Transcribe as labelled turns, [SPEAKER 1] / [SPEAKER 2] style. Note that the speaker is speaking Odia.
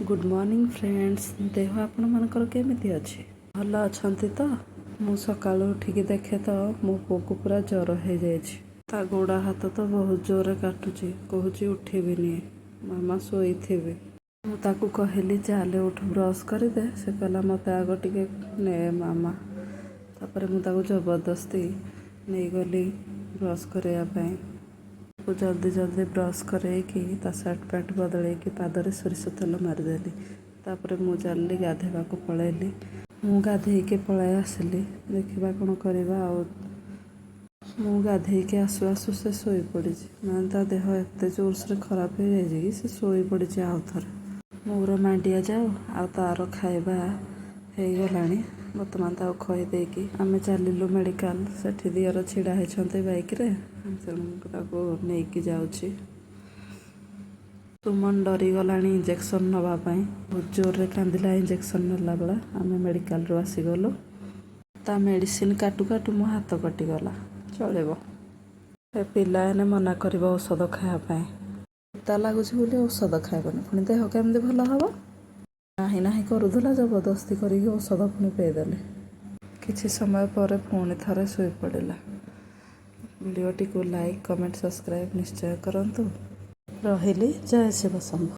[SPEAKER 1] Good morning friends. ଦେହ ଆପଣମାନଙ୍କର କେମିତି ଅଛି? ଭଲ ଅଛନ୍ତି ତ? ମୁଁ ସକାଳୁ ଉଠିକି ଦେଖେ ତ ମୋ ପୁଅକୁ ପୁରା ଜ୍ୱର ହେଇଯାଇଛି। ତା ଗୋଡ଼ ହାତ ତ ବହୁତ ଜୋରରେ କାଟୁଛି। କହୁଛି, ଉଠିବିନି ମାମା, ଶୋଇଥିବି। ମୁଁ ତାକୁ କହିଲି, ଚାଲେ ଉଠ, ବ୍ରସ୍ କରିଦେ। ସେ କହିଲା, ମୋତେ ଆଗ ଟିକେ ନେ ମାମା। ତାପରେ ମୁଁ ତାକୁ ଜବରଦସ୍ତି ନେଇଗଲି ବ୍ରସ୍ କରିବା ପାଇଁ। ତାକୁ ଜଲ୍ଦି ଜଲ୍ଦି ବ୍ରସ୍ କରେଇକି, ତା ସାର୍ଟ ପ୍ୟାଣ୍ଟ ବଦଳେଇକି, ପାଦରେ ସୋରିଷ ତେଲ ମାରିଦେଲି। ତାପରେ ମୁଁ ଚାଲିଲି, ଗାଧେଇବାକୁ ପଳେଇଲି। ମୁଁ ଗାଧେଇକି ପଳାଇ ଆସିଲି। ଦେଖିବା କ'ଣ କରିବା ଆଉ। ମୁଁ ଗାଧେଇକି ଆସୁ ଆସୁ ସେ ଶୋଇପଡ଼ିଛି। ମାନେ ତା ଦେହ ଏତେ ଜୋରସୋରେ ଖରାପ ହେଇଯାଇଛି କି ସେ ଶୋଇପଡ଼ିଛି ଆଉ ଥରେ। ମୋର ମାଣ୍ଡିଆ ଯାଉ ଆଉ ତାର ଖାଇବା ହେଇଗଲାଣି। ବର୍ତ୍ତମାନ ତାକୁ ଖୁଆଇ ଦେଇକି ଆମେ ଚାଲିଲୁ ମେଡ଼ିକାଲ। ସେଠି ଦିଅର ଛିଡ଼ା ହେଇଛନ୍ତି ବାଇକରେ, ତେଣୁ ତାକୁ ନେଇକି ଯାଉଛି। ସୁମନ ଡରିଗଲାଣି ଇଞ୍ଜେକ୍ସନ୍ ନେବା ପାଇଁ। ବହୁତ ଜୋରରେ କାନ୍ଦିଲା ଇଞ୍ଜେକ୍ସନ୍ ନେଲା ବେଳେ। ଆମେ ମେଡ଼ିକାଲରୁ ଆସିଗଲୁ। ତା ମେଡ଼ିସିନ କାଟୁ କାଟୁ ମୋ ହାତ କଟିଗଲା। ଚଳିବ। ଏ ପିଲା ଏନେ ମନା କରିବ ଔଷଧ ଖାଇବା ପାଇଁ। ପିତା ଲାଗୁଛି ବୋଲି ଔଷଧ ଖାଇବନି, ପୁଣି ଦେହ କେମିତି ଭଲ ହେବ? ନାହିଁ ନାହିଁ କରୁଥିଲା, ଜବରଦସ୍ତି କରିକି ଔଷଧ ପୁଣି ପେଇଦେଲି। କିଛି ସମୟ ପରେ ପୁଣି ଥରେ ଶୋଇପଡ଼ିଲା। ଭିଡ଼ିଓଟିକୁ ଲାଇକ୍, କମେଣ୍ଟ, ସବସ୍କ୍ରାଇବ୍ ନିଶ୍ଚୟ କରନ୍ତୁ। ରହିଲି। ଜୟ ଶିବ ଶମ୍ଭୁ।